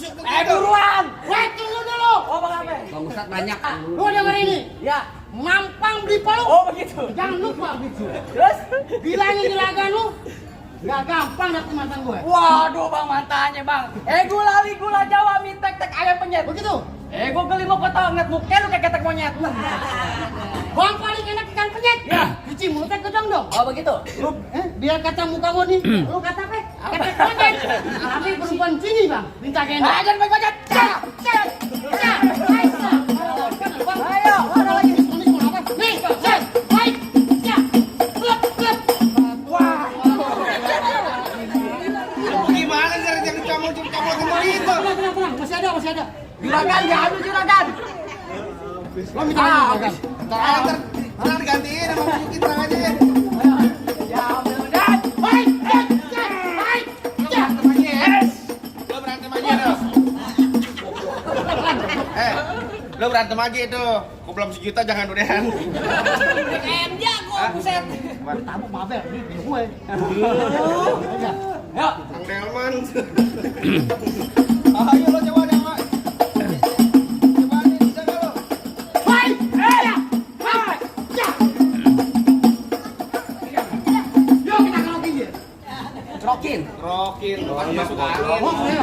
busuk begitu. Buruan. Wait, tunggu dulu. Oh, Bang apa? Bang Ustadz banyak. Lu denger ini. Ya. Mampang beli palu. Oh, begitu. Jangan lupa gitu. Terus? Bilangin juragan lu. Gak gampang dapet mantan gue. Waduh, Bang, mantannya, Bang. Gula Jawa, mie tek ayam penyet. Begitu. Gue geli mau kota ngeliat muka lu kayak ketek monyet. Bang paling enak ikan penyet. Ya. Cuci mulutnya gedong dong. Oh, begitu. Lu, biar kata muka gua nih. Lu kata apa? Ketek penyet. Kami perempuan sini bang. Minta gendong. Jangan banyak-banyak. Ayo, ada lagi. Ini mau apa? Nih, set, baik. Ya, klep, klep. Wah. Gimana cara jangan camul seperti itu? Tenang, masih ada. Juragan, diambil juragan. Lo minta lagi juragan. Ntar digantiin sama Bang Juki, tenang aja ya. Ya, juragan. Baik, baik. Ya. Lo berantem aja tuh. Lo berantem aja tuh. Kok belum sejuta jangan udahan. BKM jago, buset. Tabuk mabel, ini bini gue. Ya. Yuk. Kang Delman. Ayo lo coba deh, Mak. Coba nih, bisa nggak lo? Baik, ya. Baik, ya. Yuk kita kerokin dia. Rokin. Rokin, lo kan masuk angin. Oh, ya.